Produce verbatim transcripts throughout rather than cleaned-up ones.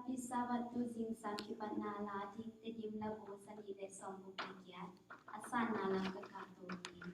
Hih Sabbath tu zingsang kipatna la ding Tedim labu za nih le sawmguk le giat, a sanna lam ka kah to hi.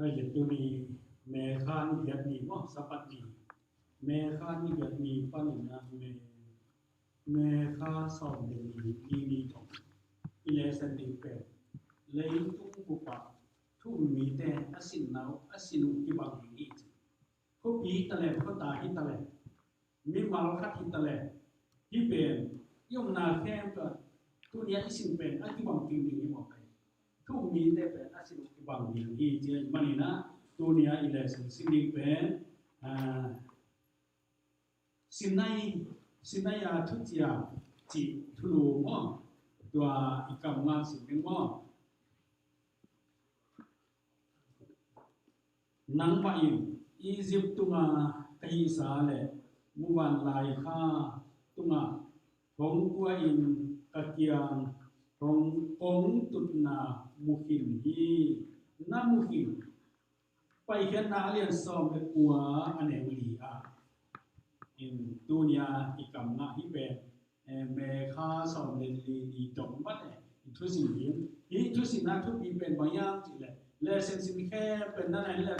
Hei, tuni May kha ni giat ni maw, Sabbath ni. May kha ni giat ni panin a May, May kha sawm le li ni, ni tawh i lesson ding pen, leitung bup ah thu um mite a sinna uh, a sin uh kibang ding hi ci. Khuapi ta leh, khuata hi ta leh, mimal khat hi ta leh, hih pen i omna khempeuh ah tuni a i sin pen a kibang ding ding hi mawk hi. Thu um mite pen a sin uh kibang ding hi ci ahih manin a, tuni a i lesson sin ding pen, ah, Sinai, Sinai a thuciam cih thulu maw, tua i kam ngah sin ding maw. Nangmah in Egypt tunga ka hihsa leh muvanlai kha tungah hong kua in ka kiang hong, kong tutna mu khin hi. Na mu khin, Paikhiatna a lian sawm le kua a neu li ah, in tuni a i kam ngah hih pen, eh, May kha sawm le li ni dong mat eh, i thusin ding. Hih thusinna thupi pen bang hiam cih leh, lesson sin khempeuh na na hi leh,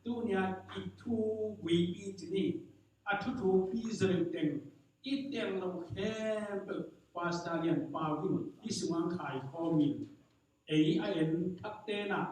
tuni a i thu guipi ci ni, a thuthupi zaw deuh teng i tel loh khempeuh Pastor Lian Pau in hih sungah hong khaikhawm in, ei a en thakte in ah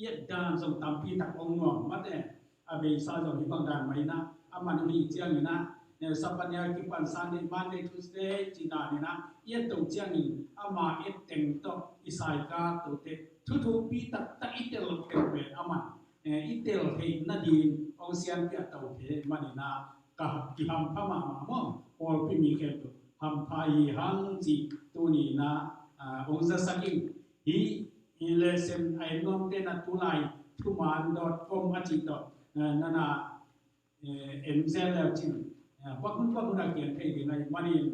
i et dan zong tampi tak hong nuam mat eh. A beisa zong hih bang dan mah in ah, aman hong hih ciangin ah, eh, Sabbath ni a kipan Sunday, Monday, Tuesday cih dan in ah i et to ciangin ama et teng tawh i saikak tote thuthupi taktak i tel loh teng pen aman, eh, i tel theih nading hong siampiak to thei manin ah, ka kihampha mahmah maw, pawlpi mi khempeuh hampha hi hang cih tuni-in ah, ah, hong zasak ing. Hih lesson a en nuamte na tulai thuman dot com a cih tawh, ah, na na, eh, en zel le cin, ah, bang hun bang hun a kian thei ding ahih manin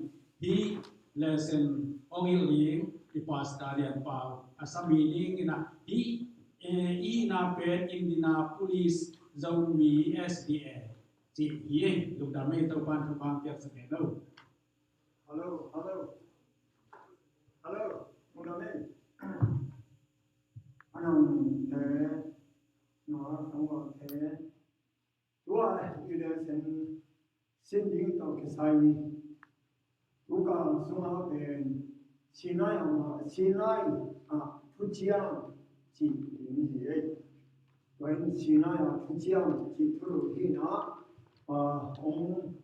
hih lesson hong hilh ding i Pastor Lian Pau a sa mi dingin ah hih, eh, i na pen Indianapolis Zomi S D A cih hi. Lungdam ei, Topa'n thupha piaksak hen aw. Hello, hello. Hello, lungdam ei. A nungte, na, a nungte. Tua i lesson sin ding tawh kisai, tu kal sungah pen Sinai ah, Sinai ah thuciam cih ding hi ei. Tua in Sinai ah thuciam cih thulu hi-in ah, ah, hong,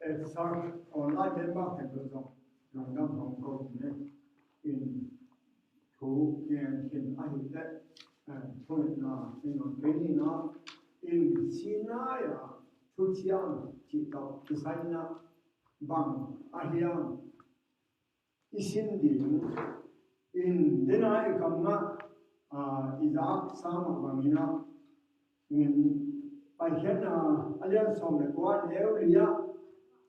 eh, sa online member khempeuh zong lungdam hong ko hi ei. In thu gen khin ahih teh, eh, thungetna in hong kei ni-in ah, in Sinai ah thuciam cih tawh kisai-in ah bang a hiam i sin ding, in dena i kam mah, ah, i zak sa mah bangin ah, in Paikhiatna a lian sawm le kua, neu li ah,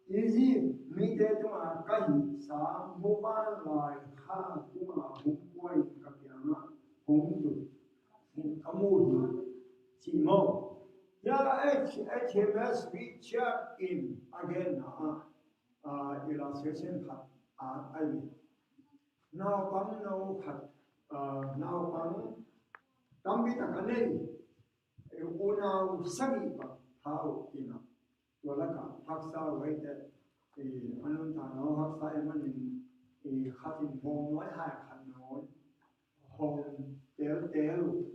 Egypt mite tungah ka hihsa muvanlai kha tungah hong pua in ka kiangah hong tut in ka mu hi, ci maw. Hia H, H M S Richard in a genna ah, ah, illustration khat a, a hi. Naupangno khat, ah, naupang tampi tak a nei, eh, unau sagih bang tha uh hi-in ah, tua lakah haksa uh hi teh, eh, a nuntakna uh haksa ahih manin, eh, khat in bawngnawi hai khat nawn hong teltel uh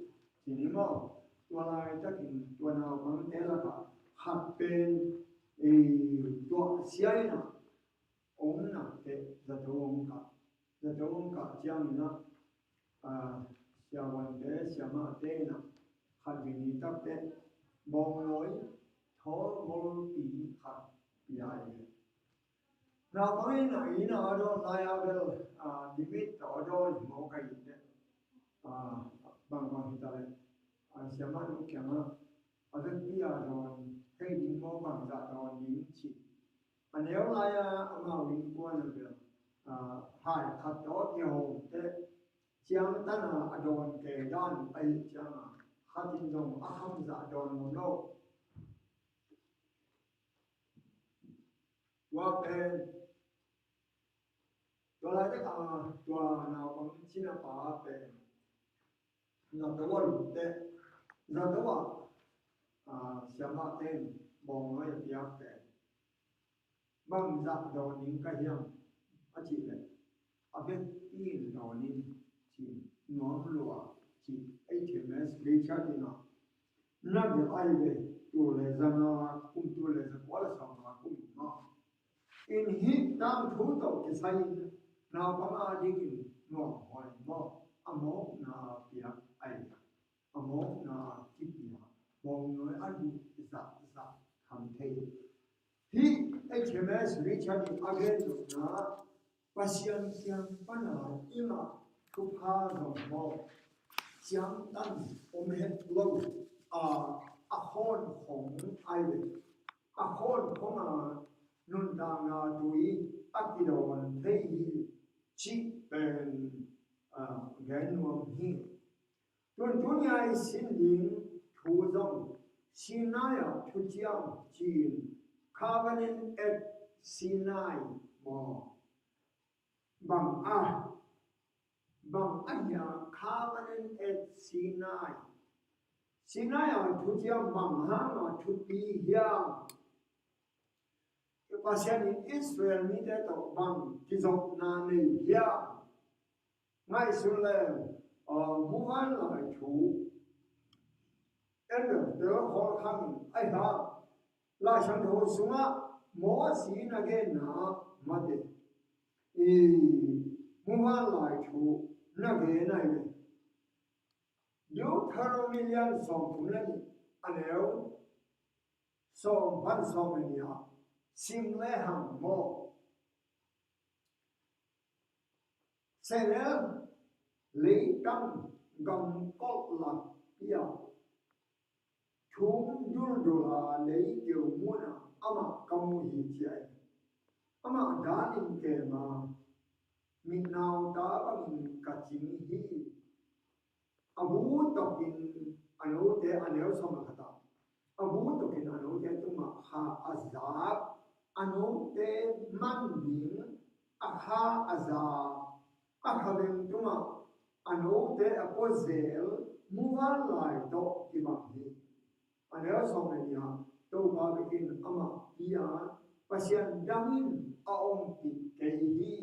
ci ni maw. Tua laitakin tua naupangte lakah khat pen, eh, tuahsia in ah om nak teh zato hong kah. Zato hong kah ciangin ah, ah, siavuante, siamahte in ah khat vei ni tak teh bawngnawi thawlgolpi khat pia hi. Naupang in ah inn ah a dawn lai-a bel, ah, limit tawh a dawn hi mawk ahih teh, ah, bangbang hi ta leh, ah, siamahnu kiangah a vekpi-a dawn thei ding maw, bangzah dawn ding ci. A neu lai-a amau innkuan ah bel, ah, hai khat tawh kihawm teh ciangtan a a dawn kei dan ahih ciangin khat in zong a khamzah dawn ngam lo. Tua pen, tua laitak a tua naupang cina pa pen zato a lut teh, zato ah, ah, siamahte in bawngnawi a piak pen bangzah dawn ding ka hiam a cih leh, a vekpi in dawn in ci, nuam lua ci, H M S Richard in ah na gelh ahi ve, tul le za nga kum, tul le za kua le sawm nga kum maw. In hih tangthu tawh kisai-in naupang a dingin nuamhuai maw, a mawkna piak ahi. A mawkna kipia, bawngnawi a duh zahzah tham thei. Hih H M S Richard in a gen nopna, Pasian kiang pana i ngah thupha zong maw, ciangtan om het lo a, a khawnkhong ahi ve. A khawnkhong a nuntakna tui a kidawn thei hi cih pen, ah, gen nuam hi. Tun tuni-a i sin ding thu zong Sinai ah thuciam ci-in, Covenant at Sinai maw. Bang a, bang a hia Covenant at Sinai? Sinai ah thuciam bang hanga thupi hiam? Pasian in Israel mite tawh bang kizopna nei hiam? Ngaihsun leng, ah, muvanlai thu en leng tel khawlkhang in ahi hang, Lai Siangtho sungah Mosi na genna mate i muvanlai thu na gen ahi ve. Deuteronomy lian sawmthum le nih a neu sawm pan sawm le nih ah sim le hang maw. Sehnel leitang gamkolh lakpi ah thum duldul a leikeu munah amah ka mu hi, ci a hi. Amah danin kem a, mitnauta bangin ka cing hi. A bu tokin a note, a neu sawm le khat ah, a bu tokin a note tungah kha a zak, a note man ding a kha a zak, a kha beng tungah a note a pua zel, muvanlai tawh kibang hi. A neu sawm le nih ah, Topa bikin amah pi a, Pasian dangin a ompih kei hi.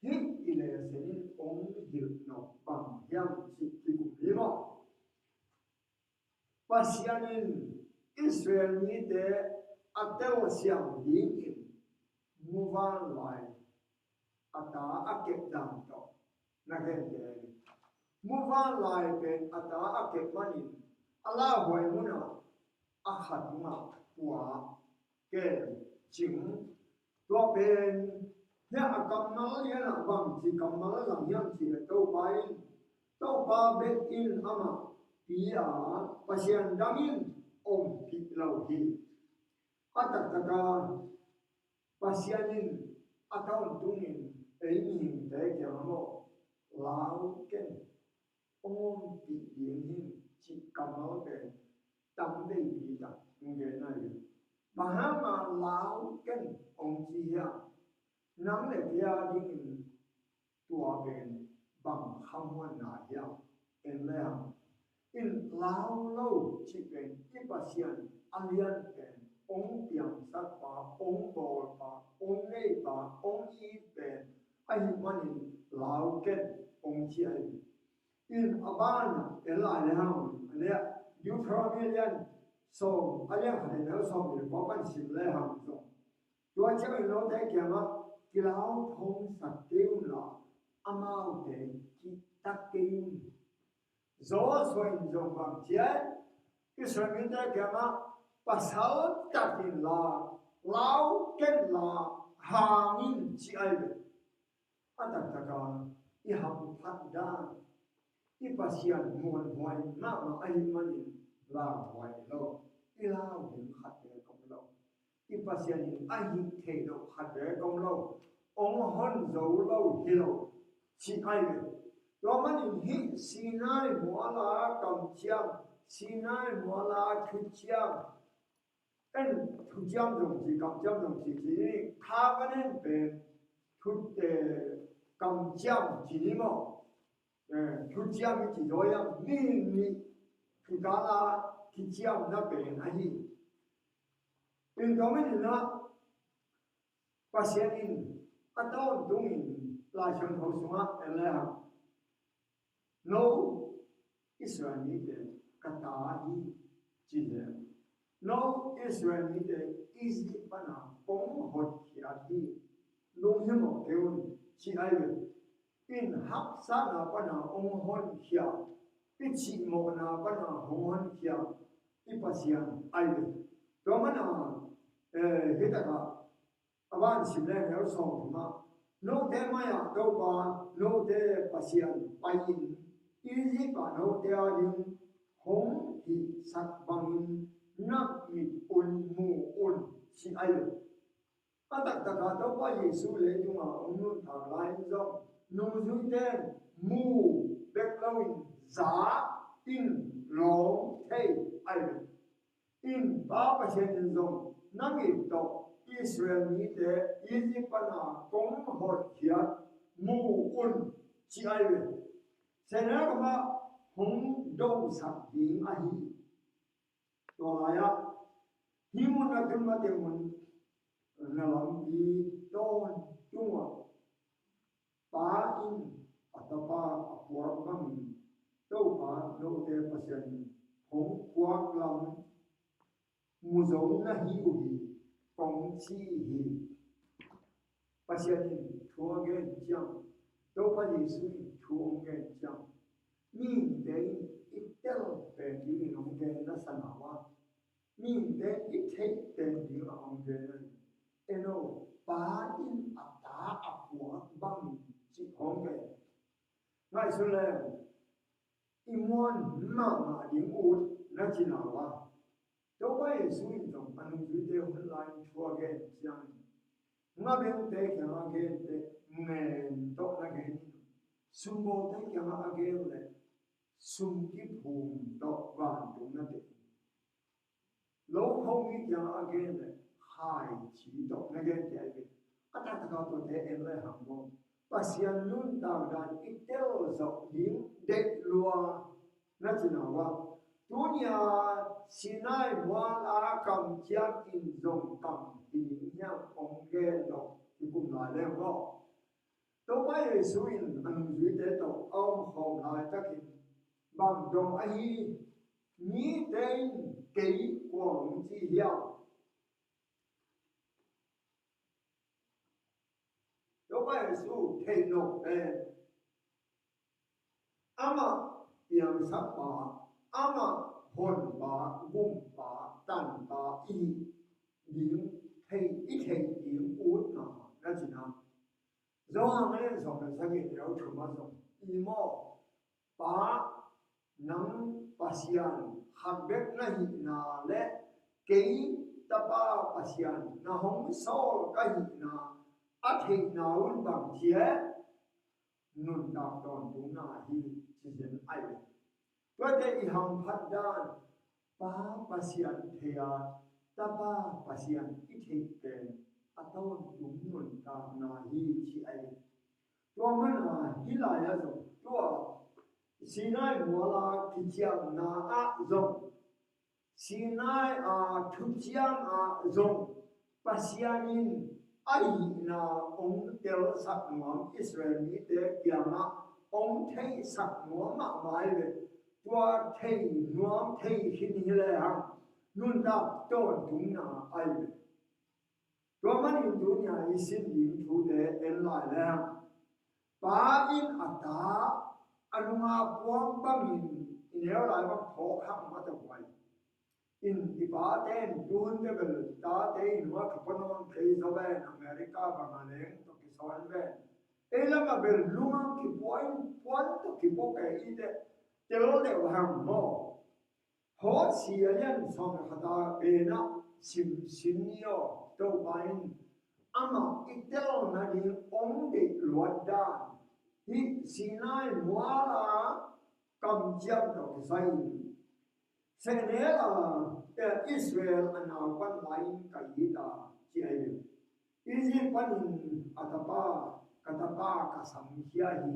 Hih i lesson in hong hilh nop bang hiam cih kikum hi maw? Pasian in Israel mite a telsiam dingin muvanlai a ta a kep dan tawh na khente hi. Muvanlai pen a ta a kep manin a lauhuai munah a khat mah pua kem cing. Tua pen hia a kammal lianah bangci kammal zang hiam cih leh Topa in, Topa bek in amah pi a, Pasian dangin ompih lo hi. A taktaka Pasian in a tawntungin ei mihingte kiangah maw, lau ken, hong ompih ding hi, cih kammal pen tam veipi tak hong gen ahi hi. Bang hang a lau ken hong ci hiam? Nang le kei a dingin tua pen bang khamuanna hiam? En le hang. In lau lo cih pen i Pasian a lian pen, hong piangsak pa, hong bawl pa, hong nei pa, hong it pen ahih manin lau ken hong ci ahi hi. In a banah en lai le hang, a lian Deuteronomy a lian sawm, a lian khat a neu sawm le kua pan sim le hang zong, tua ciangin note kiangah kilau phongsak kei un la, amaute kihtak kei un. Joshua in zong bang ci a, Israel mite kiangah pasal tak in la, lau ken la, hang in ci ahi ve. A taktaka i hamphat dan, i Pasian muanhuai mahmah ahih manin lauhuai lo, i lau ding khat bek om lo. I Pasian in a hih theih loh khat bek om lo, hong hon zo lo hi lo, ci ahi ve. Tua manin hih Sinai muala kamciam, Sinai muala thuciam, en, thuciam zong ci, kamciam zong ci, ci ni, covenant pen thu, eh, kamciam ci ni maw? Eh, thuciam i ci zaw hiam? Mihing nih kikala kiciamna pen ahi. In tua manin ah Pasian in a tawntungin Lai Siangtho sungah en le hang, no Israel mite ka ta hi, ci hi. No Israel mite Egypt pana kong hotkhiat hi. Lunghimawh kei un, ci ahi ve. In haksatna pana hong honkhia, i cihmawhna pana hong honkhia i Pasian ahi ve. Tua mana, eh, hitakah a van sim leng hel sawm mah, note mai-ah Topa note Pasian pai-in Egypt ah note a ding hong hihsak bangin na mit un mu un, ci ahi lo. A taktaka Topa Jesu leitungah hong nuntak lai-in zong nungzuite mu bek loin za in lawng thei ahi lo. In Pa Pasian in zong na mit tawh Israel mite Egypt pana kong hotkhiat mu un, ci ahi ve. Sehnel kamah hong dosak ding ahi. Tua lai-ah hih mun a tun mateng un na lampi tawntung uh a Pa in a Tapa a puak bangin Topa note Pasian in hong puak lam mu zo na hi uh hi, kong ci hi. Pasian in thu a gen ciang, Topa Jesu in thu hong gen ciang, mihingte in i tel pen dingin hong gen na sana uh a, Mihingte i theih pen ding a hong gen ahi. En aw, Pa in a ta a puak bangin cih hong gen. Ngaihsun leng, i muan mahmah ding ut na cina uh a, Topa Jesu in zong a nungzuite hun lai-in thu a gen ciangin, ngabengte kiangah a gen teh ngen tawh na gen in, sumbawlte kiangah a gen leh sum kiphum tawh vantung na teh in, lokho mi kiangah a gen leh khaici tawh na gen teh ahi ve. A taktak a tuate en le hang maw, Pasian nuntak dan i tel zawh ding deih lua na cina uh a, tuni-a Sinai mual-a kamciam in zong kam hi ding hiam hong gen lo kikum lai leng maw. Topa Jesu in a nungzuite tawh a omkhawm laitakin bang dong ahi, mite in kei kua hong ci hiam? Topa Jesu theih nop pen amah piangsakpa, amah honpa, gumpa, tanpa i hih ding thei, i theih ding ut mahmah na cina. Johan a lian sawm le sagih neu thum ah zong i maw, Pa, nang Pasian khat bek na hihna le kei Tapa Pasian na hong sawl ka hihna a theihna un bang ci e, nuntak tawntungna hi, ci zen ai ve. Tuate i hamphat dan, Pa Pasian thei a, Tapa Pasian i theih pen a tawntung nuntakna hi, ci ai. Tua mana hih lai-ah zong, tua Sinai mual-a kiciamna ah zong, Sinai-a thuciam ah zong, Pasian in a hihna hong telsak nuam, Israel mite kiangah hong theihsak nuam mahmah ai ve. Tua thei nuam thei khin hi lehang nuntak tawntungna ai ve. Tua manin tuni-a i sin ding thute en lai lehang, Pa in a ta a nunga puak bangin i neu lai bang phawk hang mah ta huai. In i pate in tun te bel tate in hua kipua nawn kei zaw ven, America bang a leng tawh kisawn ven. Ei lam a bel lungam kipua in puan tawh kipua kei i te tel deuh hang maw. Hosea lian sawm le khat a pen ah sim sin ni aw, Topa in amah i telna ding hong deih luat dan hih Sinai mual-a kamciam tawh kisai in, sehnel a, eh, Israel a naupan lai-in ka it a, ci ai ve. Egypt panin a tapa, ka tapa ka samkhia hi.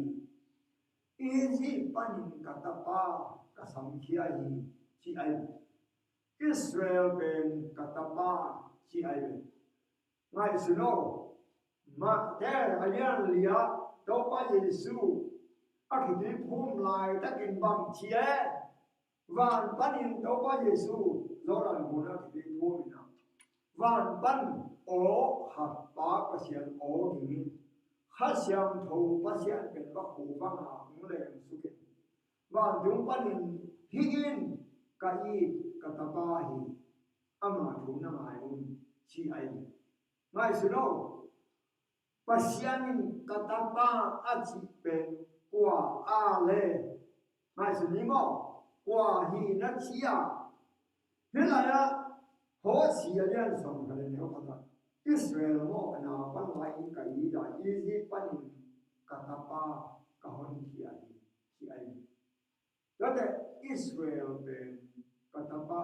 Egypt panin ka tapa ka samkhia hi, ci ai ve. Israel pen ka tapa, ci ai ve. Ngaihsun aw, Mate a lian li ah Topa Jesu a kituiphum laitakin bang ci e? Van panin Topa Jesu Jordan gun a kituiphum in a, van pan aw kha, Pa Pasian aw ging in, Kha Siangtho Pasian pen vakhu banga hong leng suk in, vantung panin, Hih in ka it ka tapa hi, ama thu na ngai un, ci ai. Ngaihsun aw, Pasian in ka tapa a cih pen kua a le? Ngaihsun ni maw, kua hi na ci a? Hih lai-ah Hosea lian sawm khat le neu khat ah, Israel maw, a naupan lai-in ka it a, Egypt panin ka tapa ka honkhia hi, ci ai. Tuate Israel pen ka tapa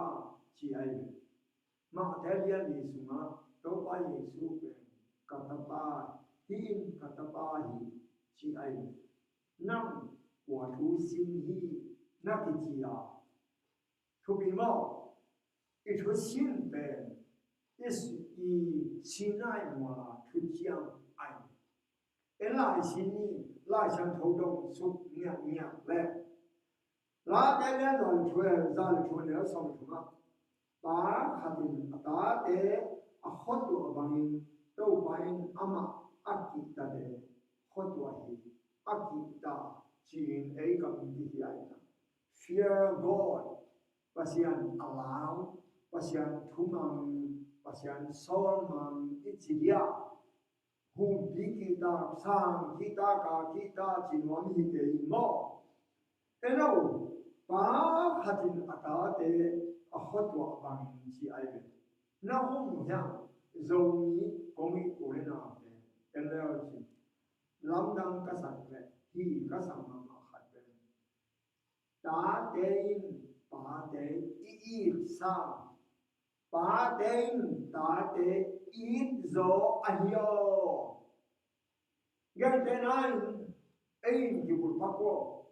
ci ai ve. Mate lian li sungah Topa Jesu pen ka tapa, hih in ka tapa hi, ci ai ve. Nang kua thu sin hi na kici a? Thupi maw? I thusin pen i Sinai muala thuciam ai. En lai sin ni, Lai Siangtho dong suk ngiakngiak le. Late lian za le thum, za le thum neu sawm le thum ah, pa khat in a tate a khuatuah bangin Topa in amah a kihtate khuatuah hi, a kihta ci-in ei kam in kihi a ina. Fear God, Pasian a lau, Pasian thu mang, Pasian sawl mang i ci dia, humpi kihtak, sang kihtak, a kihtak ci nuam hi kei maw? Eno, pa khatin a tate a khuatuah bangin ci ai ve. Na hum hiam? Zomi kong it u le naute, en leu ci. Lamdang ka sak ve, hi ka sak mahmah khat ve. Tate in pate i it sang, pate in tate it zaw ahi aw. Gentehna in ei in kibulphuh aw.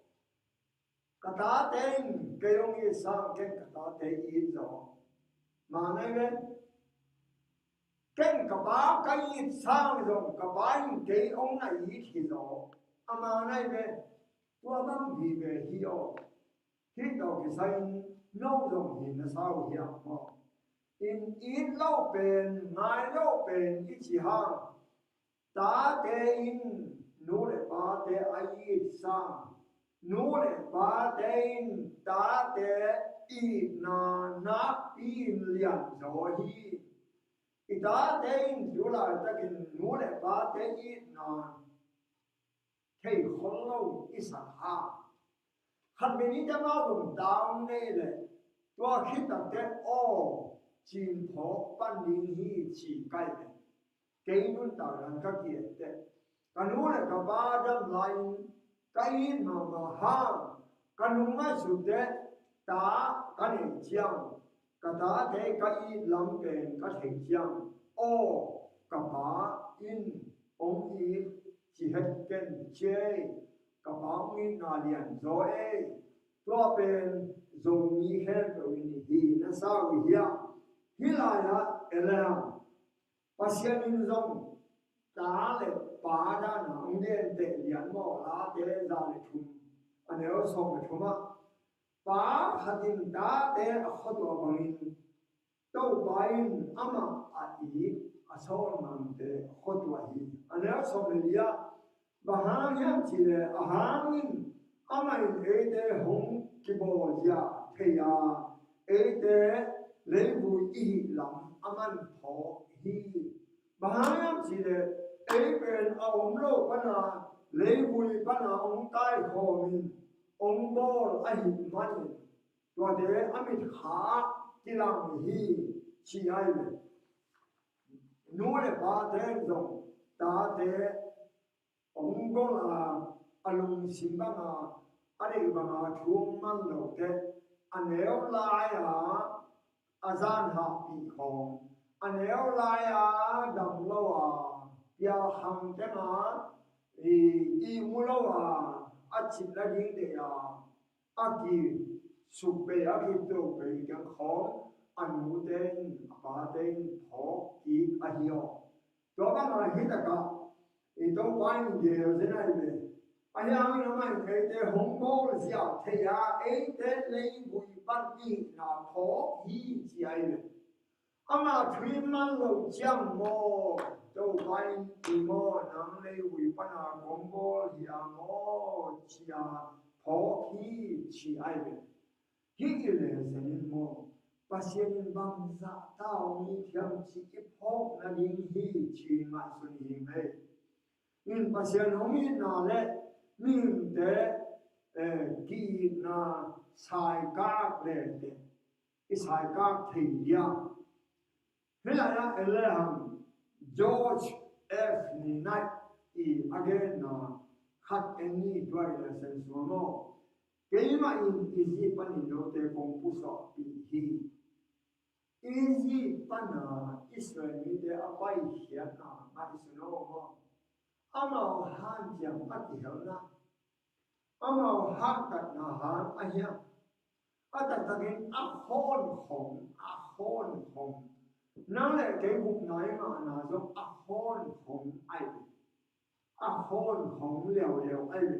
Ka tate in kei hong it sang, ken ka tate it zaw. Maan ai ve. Ken ka pa ka it sang zong ka pa in kei hong na it hi zaw. A maan ai ve. Tua bang hi ve hi aw. Hih tawh kisai-in no zong hi na sa uh hiam maw? In it lo pen, ngai lo pen i ci hang. Tate in nu le pate a it sang, nu le pate in tate itna nakpi in lian zaw hi. I tate in tu laitakin nu le pate itna thei khol lo i sak hang. Khat vei ni te amau zong ta hong nei leh tua khit takteh aw, cin phawk pan ding hi ci kai ve. Kei nuntak dan ka ki-et teh ka nu le ka pa dam lai-in ka it mahmah hang, ka nung ngaihsut teh ta ka neih ciang, ka tate ka it lam pen ka theih ciang, aw, ka pa in hong it ci het ken ci ei. Ka pa hong itna lian zaw ei. Tua pen Zomi khempeuh in hi na sa uh hiam? Hih lai-ah en leng Pasian in zong ta le pa dan a hong genteh lian maw? Late za le thum, a neu sawm le thum ah, pa khat in tate a khuatuah bangin Topa in amah a it a sawlmangte a khuatuah hi. A neu sawm le li ah, bang hang hiam cih leh a hang in amah in eite hong kibawl zia thei a, eite leivui i hih lam a man phawk hi. Bang hang hiam cih leh ei pen a om lo pana leivui pana hong taikhawm in hong bawl ahih manin tuate a mitkha kilang hi ci ai ve. Nu le pate zong tate hong gol a, a lungsim banga a deih banga thu hong man lo teh a neu lai-a a zan hahpih khawng, a neu lai-a dam lo a pialkhang tenga i, i mu lo a, a cip nading deih a, a kisuk pei, a kito pei teng khawng a nute in a pate in phawk kik ahi aw. Tua banga hi takah i Topa in gel zen ai ve. Ahi hangin amah in eite hong bawl zia thei a, eite leivui pan i hihna phawk hi ci ai ve. Ama thu i man loh ciang maw, Topa in i maw, nang leivui pana kong bawl hi a maw, ci a phawk hi ci ai ve. Hih i lesson in maw, Pasian in bangzah ta hong it hiam cih i phawk nading hi ci ngaihsun i hi mei. In Pasian hong itna le mihingte, eh, ki-itna saikak le teh i saikak thei dia. Hih lai-ah en lehang George F. Knight i a genna khat en ni, tua i lesson sung ah maw. Keimah in Egypt panin note kong pusuahpih hi. Egypt pana Israel mite a paikhiatna ngaihsun aw maw. Amau hanciam a kihelna, amau hahtatna hang ahi a, a taktakin a khawnkhong, a khawnkhong. Nang le kei gupna i ngahna zong a khawnkhong ai ve. A khawnkhong leuleu ai ve.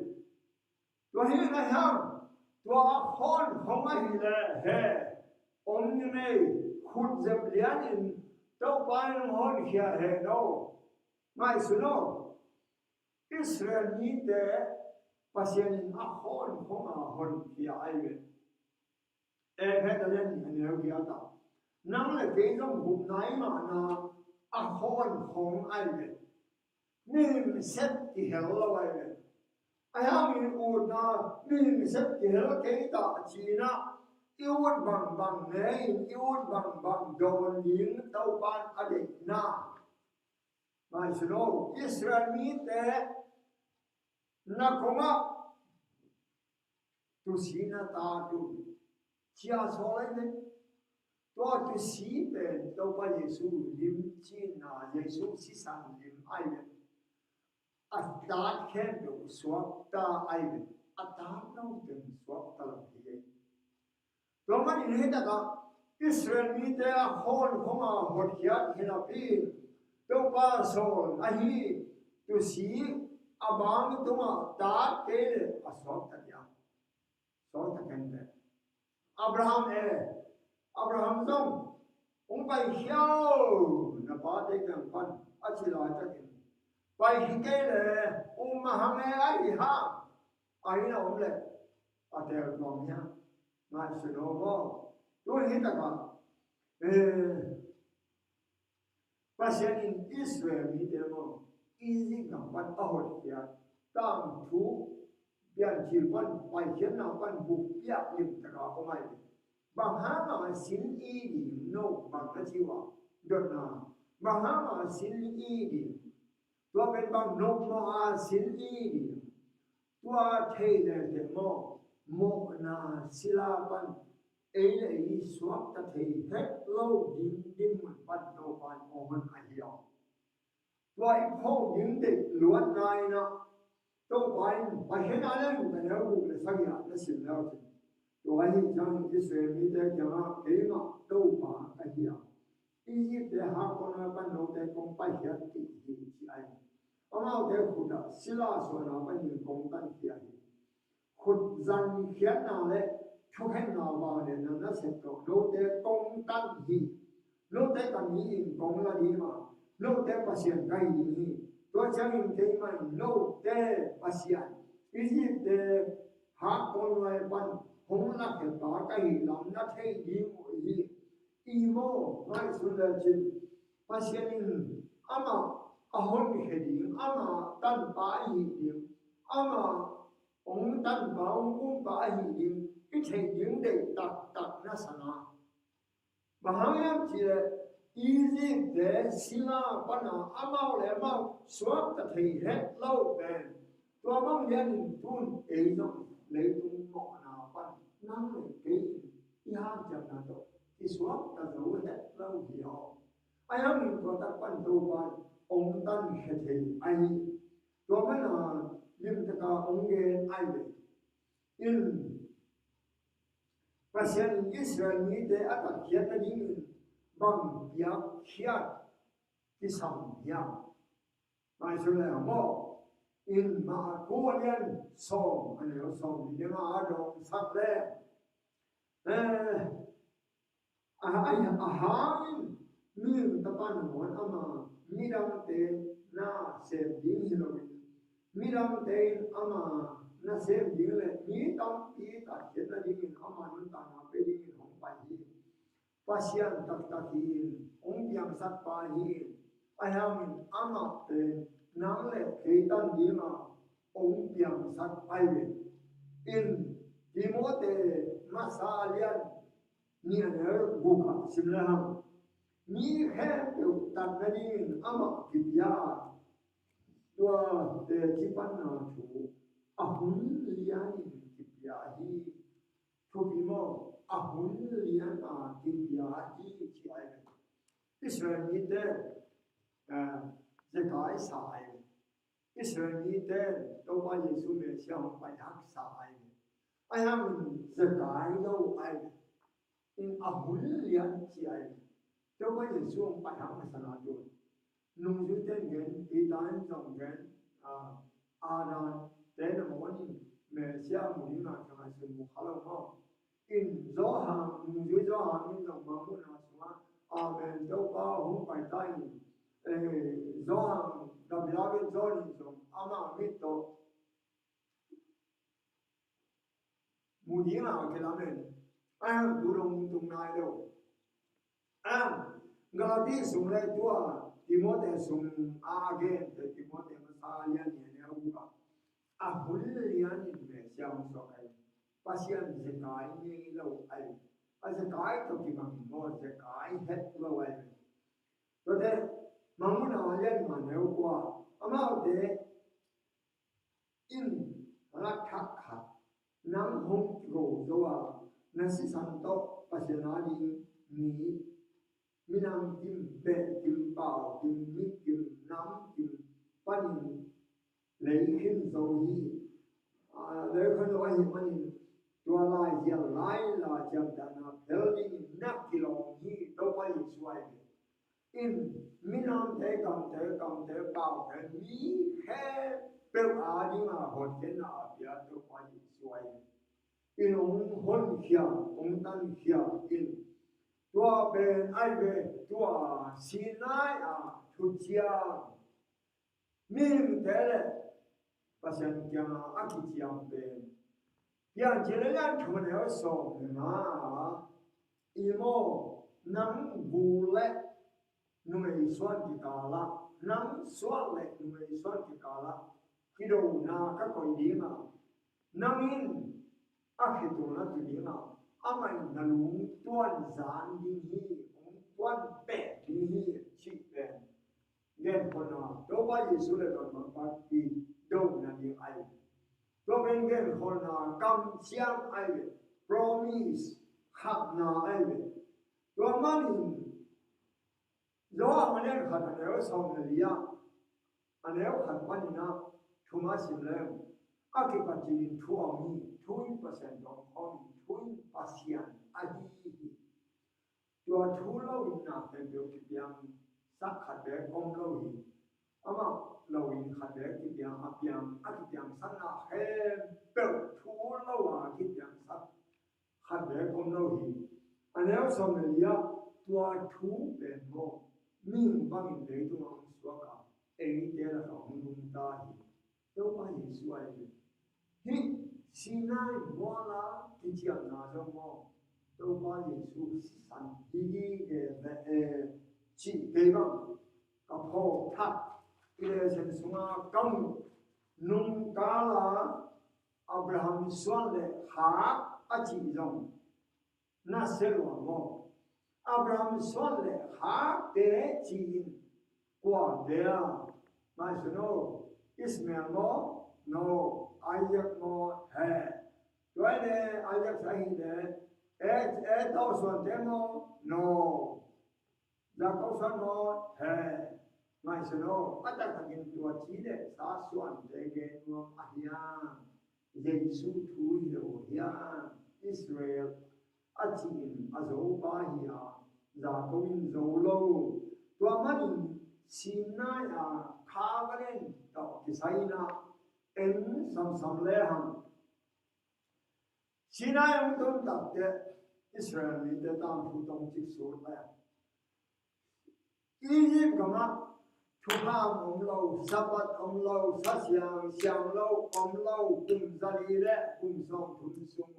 Tua hi na hiam? Tua a khawnkhong ahih leh he, om ni mei, khut zep lianin Topa in hong honkhia hen aw. Ngaihsun aw. Israel mite Pasian in a khawnkhong a honkhia ai ve. Efesa lian nih a neu giat ah, Nang le kei zong gupna i mahna a khawn khong ai ve. Mihing sep kihel lo ai ve. Ahi hangin utna mihing sep kihel kei ta a cina i ut bangbang ne in i ut bangbang dawn ding Topan a deihna. Ngaihsun o, Israel mite na kongah tusi na ta tu cia sawl ai ve. Tua tusi pen Topa Jesu lim cina Jesu sisan lim ai ve. A tat khempeuh suakta ai ve. A tat lo teng suakta lo hi ei. Tua manin hih takah Israel mite a khawn khong a hotkhiat hi napi Topa sawl ahi tusi a bang tungah tat kei le a suakta dia. Suakta kente. Abraham e, Abraham zong hong pai khiau na pate kiang pan a ci laitakin pai hi kei le um mahang e ahi ha. Ahi na om le a tel tuang hiam? Ngaihsun o maw. Tu hi takah eh, Pasian in Israel mite maw Egypt gam pan a hotkhiat tangthu piancil pan paikhiatna pan bukpiak limtaka om ai. Bang hanga sin i ding no bang na ci uh a dotna bang hanga sin i ding. Tua pen bang nopmawh a sin i ding. Tua thei leh teh maw mawhna sila pan ei le ei suakta thei het lo ding dinmun pan Topa in hong hon ahi aw. Tua i phawk ding deih luatna in ah Topa in Pasian a le luta neu guk le sagih ah na sim leu cin. Tua ahi ciangin Israel mite kiangah keimah Topa ka hi a, Egypt te hakkawlna pan note kong paikhiat kik hi ci ahi. Amaute khutah sila suahna panin kong tankhia hi. Khut zankhiatna le thukhenna vangliatna nasep tawh note kong tan hi. Note ka mi in kong la ding a, note Pasian ka hi ding hi. Tua ciangin keimah in note Pasian Egypt te hakkawlna pan hong lakkhiatpa ka hi lam na thei ding uh hi. I maw ngaihsun lecin Pasian in amah a honkhia ding, amah tanpa i hih ding, amah hong tanpa hong kumpa a hih ding i theih ding deih taktak na sa na. Bang hang hiam cih leh Egypt te sila pana amau le amau suakta thei het lo pen tua bang lianin tun ei zong leitung mawhna pan nang le kei in i hanciamna tawh i suakta zo het lo hi aw. Ahi hangin tua tak pan Topa in hong tankhia thei ahi. Tua mana limtaka hong gen ai ve. In Pasian in Israel mite a tatkhiat nadingin bang piakkhiat kisam hiam? Ngaihsun le maw. In Marka a lian sawm a neu sawm li le nga a dawngsak le eh, a, a, a hangin mihing Tapa nangawn ama midangte na sem ding hi loin midangte in ama na sem ding le mi tampi tatkhiat nadingin ama nuntakna pe dingin hong pai hi. Pasian taktak hi in hong piangsakpa hi in ahi hangin amah pen nang le kei tan dinga hong piangsak ahi ve. In Timote masa a lian nih a neu guk ah sim le hang mi khempeuh tat nadingin amah kipia a, tua teci panna thu a hun lianin kipia hi. Thupi maw? A hun lian a kipia hi ci ahi ve. Israel mite eh, zekai sa ahi ve. Israel mite Topa Jesu Messiah hong pai haksa ahi ve. Ahi hangin zekai lo ahi ve. In a hun lian ci ahi ve. Topa Jesu hong pai hak masa na tu nungzuite in gen, Peter in zong gen, ah, Adam te na mawh in Messiah mu ding a kiang a sun mu kha lo maw? In Johan, nungzui Johan in zong mangmuhna sungah, Amen, Topa hong pai ta in, eh, Johan, David in John in zong ama mit tawh mu ding a kilamen. Ahi hang tu dong tung nai lo. Ahi hang Galati sung le tua Timote sung a a gente, Timote masa lian nih a neu guk ah, a hun lianin Messiah hong suak ahi. Pasian zekai ngei lo ahi. A zekai tawh kibang maw, zekai het lo ahi. Tuate Mangmuhna lian nga neu kua, amaute in rak thak khat, nang hong kigo zo a, na sisan tawh Pasian a ding mi, minam kim, beh kim, pau kim, mit kim, nam kim panin lei khin zo hi. A, lei khin zo ahih manin tua laizial lai la ciamtehna phel dingin na kilawm hi. Topa Jesuh ahi ve. In minamte, gamte, kamte, paute, mi khempeuh a dinga hotkhiatna a pia Topa Jesuh ahi. In hong honkhia, hong tankhia in. Tua pen ahi ve, tua Sinai a thuciam, mihingte le Pasian kiangah a kiciam pen. Piancil a lian thum a neu sawm le nga ah, i maw, nang gul le numei suan kikal ah, nang suan le numei suan kikal ah kidona ka koih ding a, nang in a khitulna tu ding a, amah in na lungtuan zan ding hi, lungtuan pek ding hi, cih pen genkholhna, Topa Jesuh le Lawm Mangpa' dona ding ahi. Tua pen genkholhna, kamciam ahi ve, promise, khakna ahi ve. Tua manin Johan a lian khat a neu sawm le li ah, a neu khat panin a thum a sim leng, a kipat ciangin thu a om hi, thu in Pasian tawh om khawm hi, thu in Pasian ahi hi. Tua thu lo in na khempeuh kipiangsak khat beek om lo hi. Amah lo in khat beek kipiang, a piang, a kipiangsakna khempeuh thu lo a kipiangsak khat beek om lo hi. A neu sawm le li ah, tua thu pen maw, mihing bangin leitungah hong suak a, eite lakah hong nungta hi. Topa Jesuh ahi hi. Hih Sinai mual a kiciamna zong maw, Topa Jesuh sisan hi hi e ve e, cih kei bang ka phawk thak. I lesson sungah ka muh, nungkal a Abraham suan le khak a cih zong na sia lua maw? Abraham suan le khakte ci-in kuate a, ngaihsun o, Ishmael maw? No. Isaac maw? He. Tua hi le Isaac sa hi le, E, Esau suante maw? No. Jakob suan maw? He. Ngaihsun o, a taktakin tua ci le sa suante gen nuam a hiam? Jesuh thu hi lo hiam? Israel a ci-in a zo pa hi a, Jakob in zo lo. Tua manin Sinai a covenant tawh kisai-in a en samsam lehang, Sinai hong tun takteh Israel mite tangthu tawh cik sut leh, Egypt gamah thukham om lo, Sabbath om lo, Sa Siang siang lo om lo, kum zali le kum sawmthum sung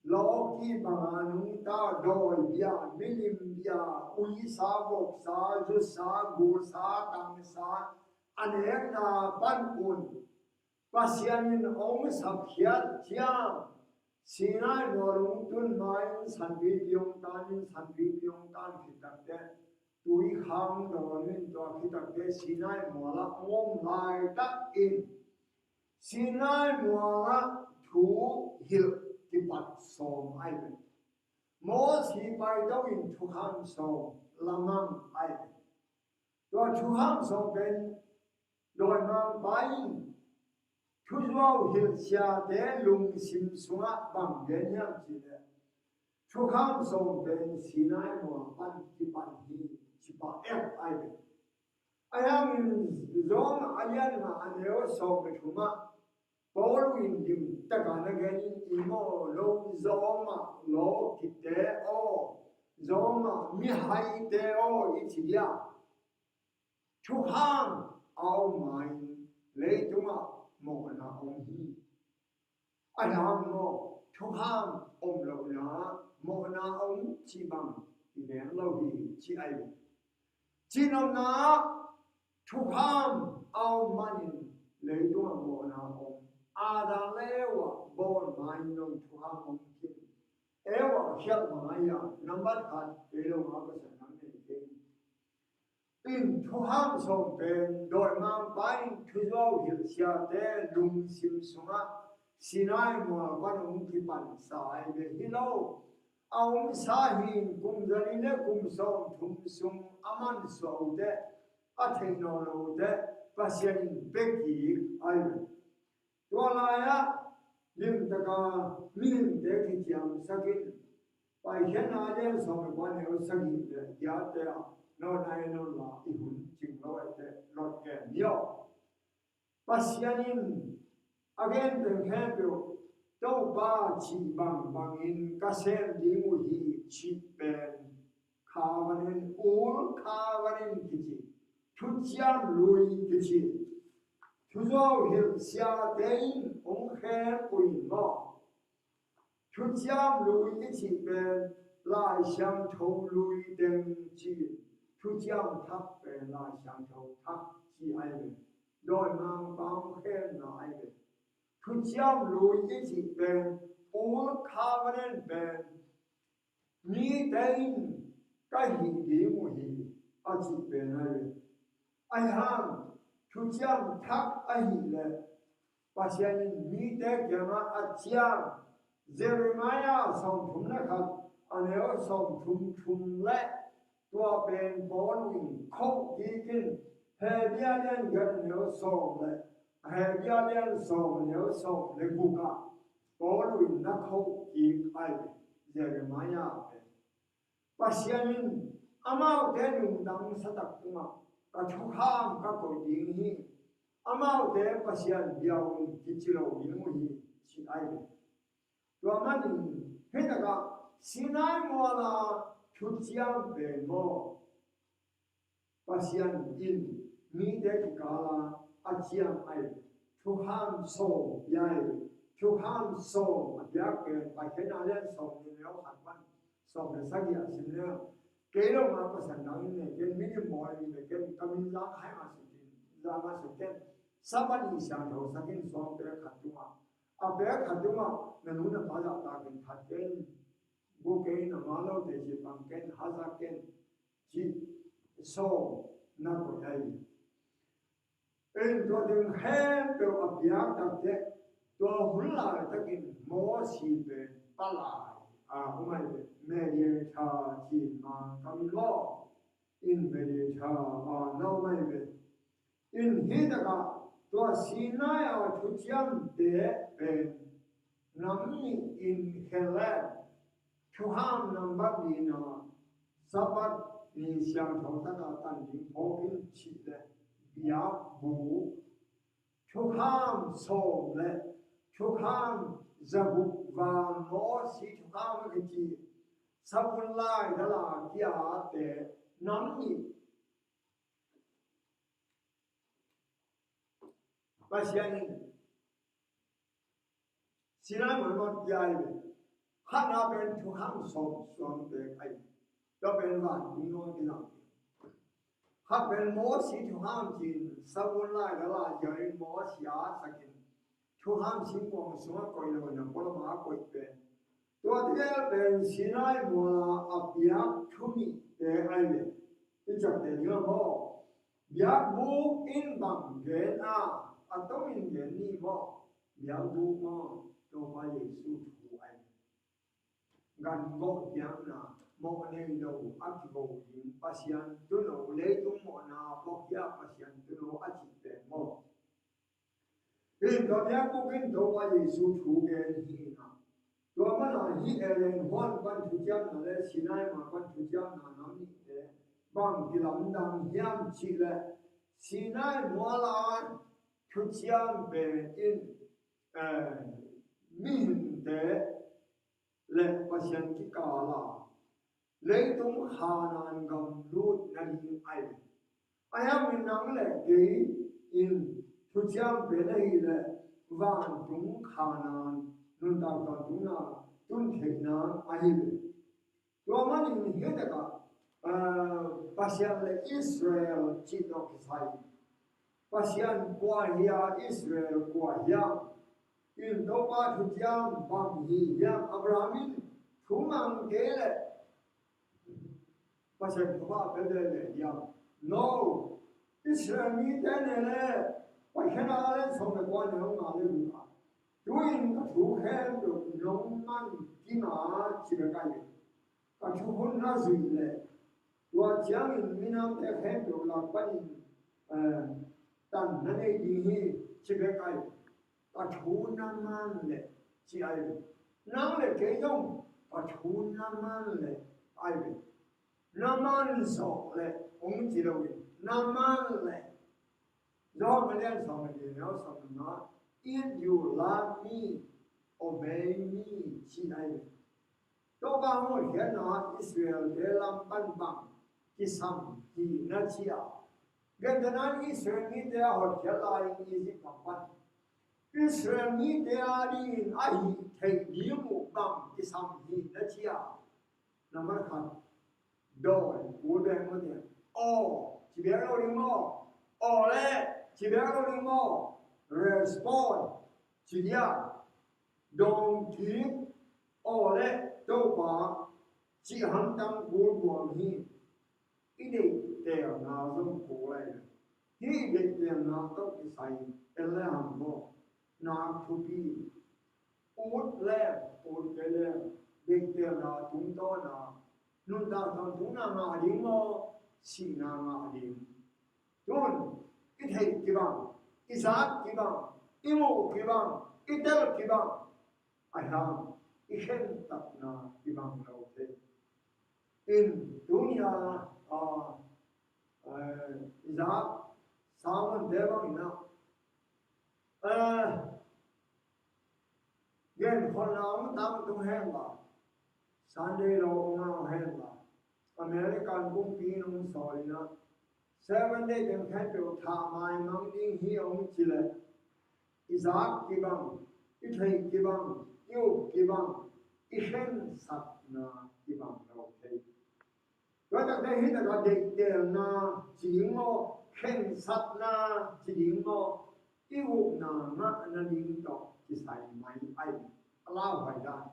lawki banga nungta, dawi bia, milim bia, uisa, voksa, zusa, gulsa, tangsa, a nekna pan un Pasian in hong sapkhiat ciang, Sinai mual hong tun ma-in sanpipi hong tan in, sanpipi hong tan khit takteh, tui khang dawn in, tua khit takteh Sinai mual ah hong om laitak in, Sinai mual ah thu hilh kipat sawm ahi ve. Mosi paito in thukham sawm lamang ahi ve. Tua thukham sawm pen dawimangpa in thuzuau hilhsiate lungsim sungah bang gen hiam cih leh, thukham sawm pen Sinai mual pan kipan hi, ci pah ahi ve. Ahi hangin Rom a lian nga a neu sawm le thum ah Paul in limtakin a gen in, i maw, lo zawng ah lawkite aw, zawng ah mihaite aw i ci dia, thukham a om ma-in leitungah mawhna om hi. Ahi hang maw, thukham om lohna mawhna om cih bang kiveng lo hi ci ahi ve. Cihnopna ah thukham a om manin leitungah mawhna om. Adam le Eva bawl ma-in zong thukham om khin. Eva khialh bang ahi a, nambat khat kei lo ma pasal nang nei kei. In thukham sawm pen dawimangpa in thuzuau hilh siate lungsim sungah Sinai mual pan hong kipansa ahi ve hi lo. A omsa hi in kum zali le kum sawm thum sung a mansuah uh teh, a theih nawn lo uh teh Pasian in pia kik ahi ve. Tua lai-ah limtaka mihingte kiciamsak in, Paikhiatna a lian sawm le kua neu sagih le giatte ah, nawn a nawn la i hun cing lo ahih teh Lot gen ni aw. Pasian in a gen pen khempeuh Topa cih bangbangin ka sem ding uh hi cih pen covenant, old covenant kici, thuciam lui kici, thuzuau hilh siate in hong khem uh in maw. Thuciam lui i cih pen Lai Siangtho lui teng ci, thuciam thak pen Lai Siangtho thak ci ahi ve. Dawimangpa hong khemna ahi ve. Thuciam lui i cih pen old covenant pen mite in ka hih ding uh hi a cih pen ahi ve. Ahi hang thuciam thak ahih leh Pasian in mite kiangah a ciam, Jeremiah sawmthum le khat, a neu sawmthum thum le tua pen Paul in khoh kik in, Hebrew lian giat a neu sawm le, Hebrew lian sawm a neu sawm le guk ah Paul in na khoh kik ahi ve, Jeremiah pen. Pasian in amaute nungdang satak tungah ka thukham ka koih ding hi. Amaute Pasian biau in kici lo ding uh hi, ci ahi ve. Tua manin hih takah Sinai muala thuciam pen maw, Pasian in mite kikala a ciam ahi, thukham sawm pia ahi, thukham sawm a piak pen Paikhiatna lian sawm nih neu khat pan sawm le sagih a sim leh, kei lo ma pasal nang in ne ken, milim bawl in ne ken, ka min zang hai ma suk in, zang ma suk ken, Sabbath ni siangtho sak in suang pek khat tungah, a pek khat tungah na nu na pa zahtak in that ken, bu ken, a ma lote ci pang ken, hazat ken, ci sawm na koih ahi. In tua teng khempeuh a piak takteh, tua hun laitakin Mosi pen palai a om ahi ve, mediator ci Mangkam in maw, in mediator a na om ahi ve. In hih takah tua Sinai a thuciamte pen nam nih in khen leh, thukham nambat lina, Sabbath ni siangtho taka tan ding phawk in cih leh biakbuk, thukham sawm le thukham zaguk, van Mosi thukham a kici, savun lai dala kia te nam nih Pasian in Sinai mual pan pia ahi ve. Khatna pen thukham sawm suang pek ahi. Tua pen vantung nuam in a. Khat pen Mosi thukham ci-in savun lai dala ziau in Mosi a sak in thukham singkuang sungah koih lo in a, pualam a koih pen. Tua tegel pen Sinai muala a piak thu nihte ahi ve. I ciapteh ding a maw. Biakbuk in bang gen a, a tawm in gen ni maw. Biakbuk maw, Topa Jesu thu ahi. Gan gawh piakna, mawh nei lo a kigo ding Pasian tuuno, leitung mawhna a puakhia Pasian tuuno a cih pen maw. Hih tua biakbuk in Topa Jesu thu gen hi in a. Tua mana hih Ellen huan pan thuciamna le Sinai mual pan thuciamna nam nihte bang kilamdang hiam cih leh, Sinai muala thuciam pen in, eh, mihingte le Pasian kikala leitung Khanaan gam lut nading ahi. Ahi hangin nang le kei in thuciam pen ahih leh vantung Khanaan nuntak tawntungna tun theihna ahi ve. Tua manin hih takah, ah, Pasian le Israel cih tawh kisai. Pasian kua hiam, Israel kua hiam? In Topa thuciam bang hi hiam? Abraham in thu mang kei leh Pasian thupha pe lele hiam? No. Israel mite ne le Paikhiatna a lian sawm le kua, neu nga le guk ah, tu-in ka thu khempeuh nong man kim a, ci bek ahi ve. Ka thukhun na zuih leh tua ciangin minamte khempeuh lak panin, eh, tan na nei ding hi, ci bek ahi ve. Ka thu na man leh, ci ahi ve. Nang le kei zong ka thu na man leh ahi ve. Na man zawh leh hong ci lo in, na man leh. Johan a lian sawm le li, neu sawm le nga, "If you love me, obey me," ci ahi ve. Topa hotkhiatna Israel-te lam pan bang kisam hi na ci a, gentehna in Israel mite a hotkhiat lai-in Egypt gam pan Israel mite a dingin a hih theih ding uh bang kisam hi na ci a, nambat khat, dawi kul bek maw, tia, aw, ci bek lo ding maw? Aw le, ci bek lo ding maw? Respond, ci dia, dawng kik, aw le, Topa, cih hamtang kul buang hi. I deihtelna zong kul lai. Hih i deihtelna tawh kisai en le hang maw, nak thupi. Ut le ut kei le, deihtelna tungtawna, nuntak tawntungna ngah ding maw, sihna ngah ding? Tun i theih kibang, i zak kibang, i muh kibang, i tel kibang, a hiang i khentatna kibang lo thei. In tuni a, a, a, i zak sermon-te bangin a, a, genkholhna hong tangtung hen la, Sunday law hong au hen la, American kumpi in hong sawl in a, Seven Day teng khempeuh thah maimang ding hi hong ci leh, i zak kibang, i theih kibang, i up kibang, i khensatna kibang lo thei. Tua takte hih takah deihtelna ci ding maw, khensatna ci ding maw, i upna ngahna ding tawh kisai mai ahi. A lauhuai dan,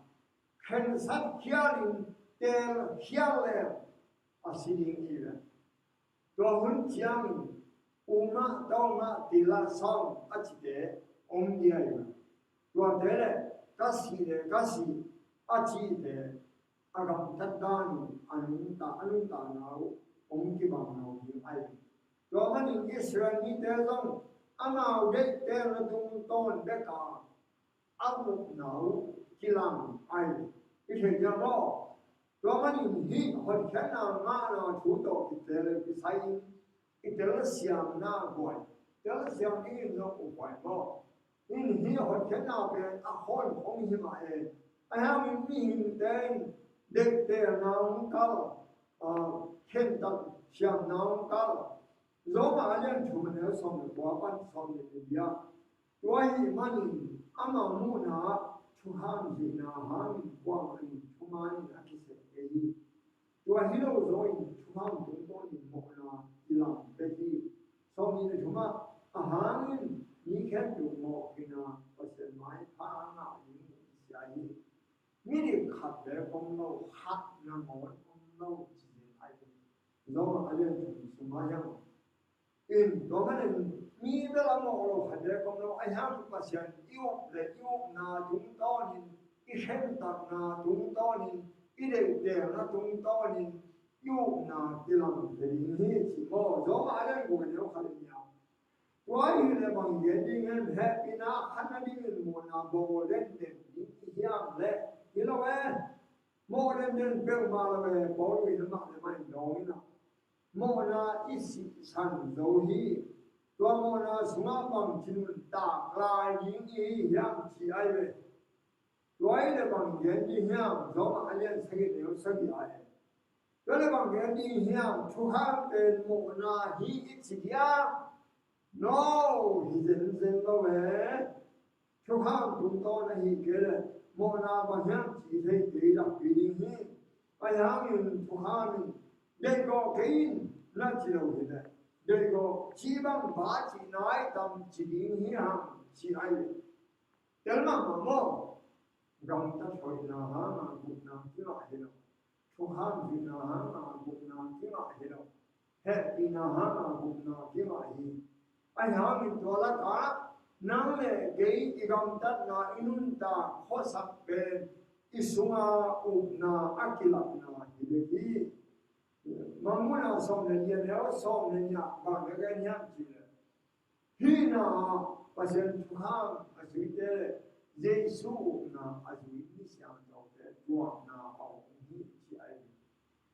khensat khial in teel khial leng a si ding hi ve. Tua hun ciangin, "U mah, Topa mah, tila sawm," a cite om ding hi ve. Tuate le, "Ka sih le, ka sih," a cite, a gamtat danin a nungta, a nungtana uh hong kibang lo ding ahi. Tua manin Israel mite zong amau deihtelna tungtawn bek a a upna uh kilang ahi. I thei diam maw? Tua manin hih hotkhiatna ngahna thu tawh kitelsiam, i telsiamna buai, telsiam dingin zong uh buai maw? In hih hotkhiatna pen a khawn khong hi mah e. A hiangin mihingte in deihtelna hong kal, ah, khentat siamna hong kal. Roma a lian thum, a neu sawm le kua pan sawm le li ah, tua ahih manin ama muhna ah thukham zuihna hangin kuamah in thumanin a kisep kei hi. Tua hi lo zawin thukham tungtawnin mawhna kilang bek hi. Sawmnih le thum ah, a hangin mi khempeuh mawh khin a, Pasian maipha a ngah ding uh kisia hi. Midik khat beek om lo, khat nangawn om lo ci zen ahi. Roma a lian thum sung ah hiam? In tua manin mi bel a mawh lo khat beek om lo, a hiang Pasian i up le i upna tungtawnin, i khentatna tungtawnin, i deihtelna tungtawnin i upna kilang thei ding hi ci maw? Roma a lian guk, a neu khat le nih ah, tua ahih leh bang gen ding hiam? Hehpihna khat nadingin mawhna bawl denden ding i hiam leh? Hi lo e. Mawh denden peuhmah lo e. Paul in amah le amah in dawng in a, mawhna i sihsan zo hi. Tua mawhna sungah bangci nuntak lai ding i hi hiam ci ahi ve. Tua ahih leh bang gen ding hiam? Roma a lian sagih, neu sagih ah e. Tua leh bang gen ding hiam? Thukham pen mawhna hi i ci dia? No, hi zenzen lo e. Thukham tungtawn ahih kei leh mawhna bang hiam ci thei kei, lakpi ding hi. Ahi hangin thukham in, "Deihgawh kei in," na ci lo hi leh, "Deihgawh, ci bang ba cih nai tam ci ding hi hang," ci ahi ve. Tel mahmah maw? Gamtat hoihna hanga gupna kingah hi lo. Thukham zuihna hanga gupna kingah hi lo. Hehpihna hanga gupna kingah hi. Ahi hangin tua lakah nang le kei i gamtatna, i nuntak khuasak pen i sunga upna a kilakna hi bek hi. Mangmuhna sawm le nih a neu sawm le nih ah bang na gen hiam cih leh, hihna ah Pasian thukham a zuite le Jesu upna a zui mi siangthote tuamna a om hi, ci ahi.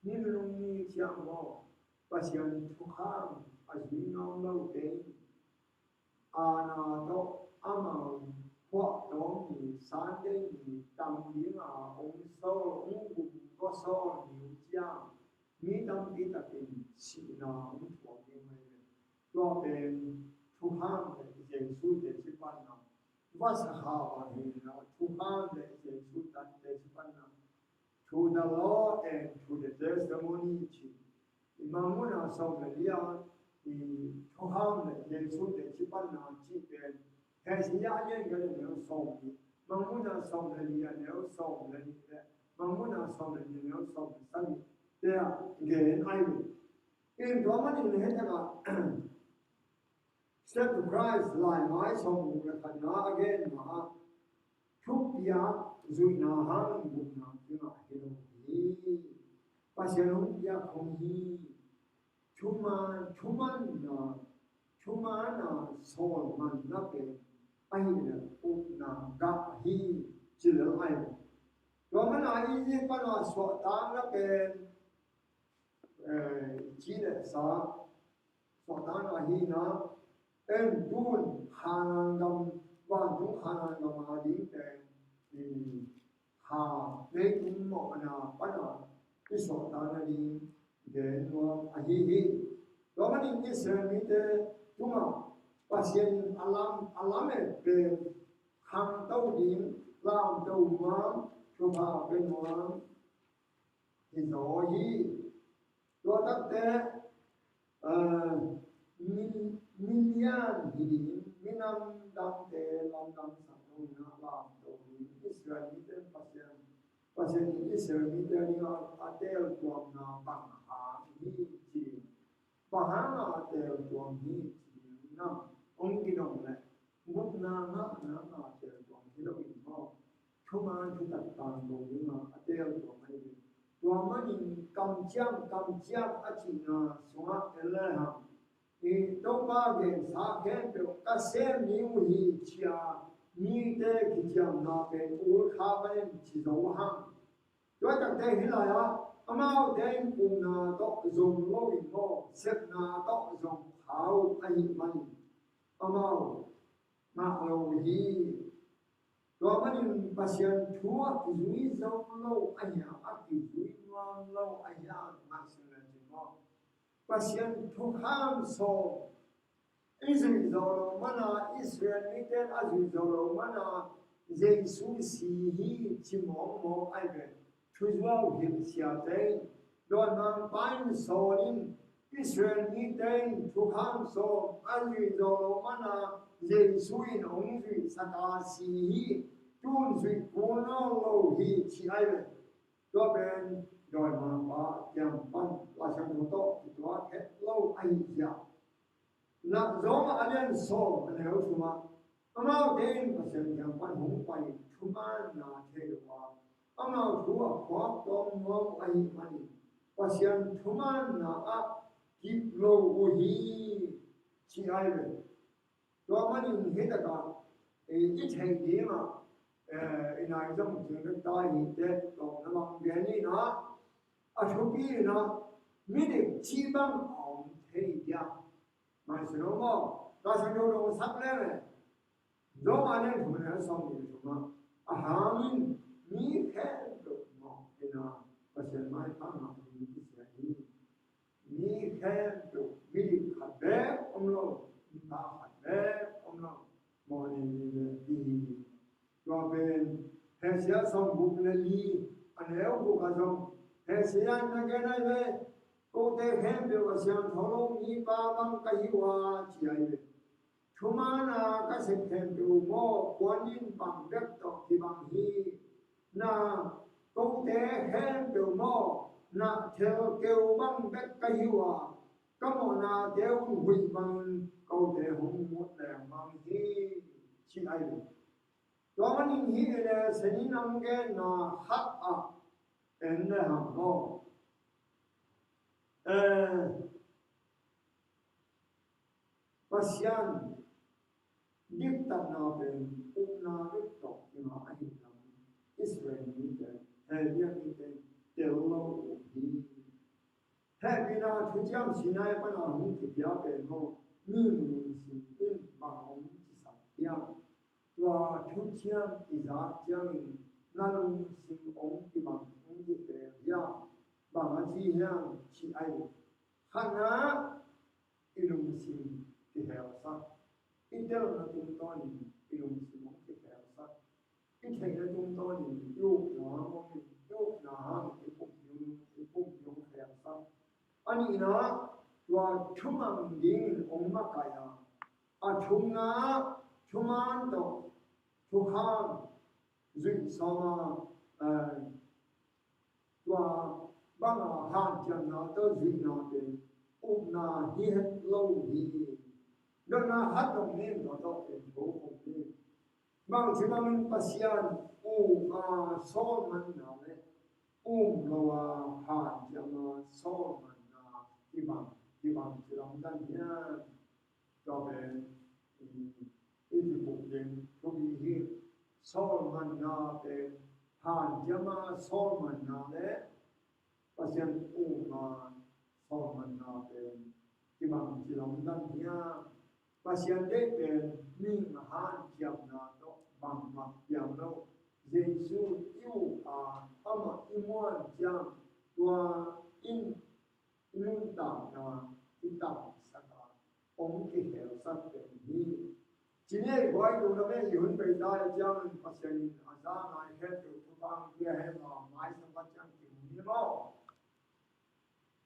Ni nunung ni ciang maw, Pasian thukham a zui nuam lote in, aana tawh amau phuahtawm ni, Sunday ni, tam dinga hong sawl, hong gum gawsawl ni uh ciang, mi tampi takin sihna hong thuak ding hi ve. Tua pen thukham le Jesu teci panna, vasa kha bang hi lo, thukham le Jesu tan teci panna, "Through the law and through the testimony," ci. I Mangmuhna sawm le li a, i thukham le Jesu teci panna cih pen, Hesia a lian khat a neu sawm nih, Mangmuhna sawm le li a neu sawm le nih le Mangmuhna sawm le nih a neu sawm le sagih te ah gen ahi ve. In tua manin hih takah Step to Christ laimai sawmguk le khatna a gen ma ah, thupiak zuihna hangin gupna kingah hi lo hi. Pasian hong piak hong hi. Thuman, thumanna, thumanna sawlmanna pen ahih leh upna gah hi, ci lel ahi. Tua mana Egypt pana suahtakna pen, eh, ci le sa, suahtakna hi na, en tun Kanaan gam, vantung Kanaan gam a ding pen, i, ha, leitung mawhna pana i suahtakna ding gen nuam ahi hi. Tua manin Israel mite tungah Pasian in a lam, a lamet pen khangto ding, lamto nuam, thupha pia nuam hi zaw hi. Tua takte, eh, mi, mi lian hi ding, minam dangte lamdang sak lo in a lamto ding, Israel mite Pasian, Pasian in Israel mite ding a, a teltuamna bang hang hi ci. Bang hanga a teltuam hi ci ding na, hong kidong leh, gupna ngahna a teltuam hi lo in maw? Thuman thutak tangko dinga a teltuam ahi hi. Tua manin kamciam, kamciam a cihna sungah en le hang, i Topa gensa khempeuh ka sem ni uh hi, ci-a mite kiciamna pen ul kha manin ci zo hang. Tua takte hih lai-ah amaute in upna tawh zong lo in maw, sepna tawh zong kha uh ahih manin amau ngah lo hi. Tua manin Pasian thu a kizui zo lo ahi a, a kizui nuam lo ahi a, ngaihsun le cin maw? Pasian thukham sawm i zuih zo lo mana, Israel mite a zuih zo lo mana, Jesu si hi ci mawkmawk ahi ve. Thuzuau hilh siate in, dawimangpa in sawl in, Israel mite in thukham sawm a zuih zo lo mana, Jesu in hong zuihsak a si hi, tun zuih kul nawn lo hi ci ahi ve. Tua pen dawimangpa kiang pan Lai Siangtho tawh kituak het lo ahi ziak. Nak Rom a lian sawm a neu thum ah, amaute in Pasian kiang pan hong pai thumanna thei uh a, amau thu a khuak tawm nuam uh ahih manin Pasian thumanna ah kip lo uh hi, ci ahi ve. Tua manin hih takah, eh, i theih dingah, eh, i nai zong kingdek ta hi teh, tawpna bang gen in ah, a thupi in ah, midik cih bang a om thei diam? Ngaihsun o maw? Ka sa dodong sak leng e. Rom a lian thum a neu sawmnih le thum ah, a hangin mi khempeuh mawh in ah Pasian maipha ngah ding kisia hi. Mi khempeuh midik khat bek om lo, mipha khat bek om lo, mawhni ni le pi hi. Tua pen Hosea sawmguk le li a neu guk ah zong Sian na gen ai ve, kote khempeuh a siangtho lo mipa bang ka hi uh a, ci ai ve. Thuman a ka sep khempeuh maw, puanin bang bek tawh kibang hi. Na, kote khempeuh maw, na, thelkeu bang bek ka hi uh a, ka mawhnate un huih bangin kote hong mut leng bang hi, ci ai ve. Tua manin hih le senin ang genna khat ah en le hang maw. Eh, Pasian diktatna pen upna bek tawh kingah ahih lam Israel mite, Hebru mite tel lo uh hi. Hehpihna thuciam Sinai pana hong kipia pen maw, mi lungsim in bang hong cisak hiam? Tua thuciam i zak ciangin na lungsim hong kibang hong kipia hiam? Bang a ci hiam? Ci ai. Khatna, i lungsim kiheusak. I telna tungtawnin i lungsim hong kiheusak. I theihna tungtawnin i upna hangin, i upna hangin i pumpi hong, i pumpi hong kiheusak. A nihna, tua thumang dingin hong makaih a. A thumna, thuman tawh thukham zuih sawm a, eh, tua banga hanciamna tawh zuihna pen upna hi het lo hi. Dotna khat dong ning, tua tawh pen tho khong ning. Bangci bangin Pasian um a sawlmanna le um lo a hanciam a sawlmanna kibang, kibang ci lamdang hiam? Tua pen i, i kibuk ding thupi hi. Sawlmanna pen hanciam a sawlmanna le Pasian um a sawlmanna pen kibang ci lamdang hiam? Pasian deih pen mihing hanciamna tawh bangmah piang lo. Jesu i uh a, amah i muan ciang tua in i nuntakna i tamsak a, hong kiheusak pen hi. Ci ni ei guai, tuna me i hun bei ta i ciangin Pasian in a za ngai khempeuh thupha hong pia hen la, mai Sabbath ciang kimu ni maw?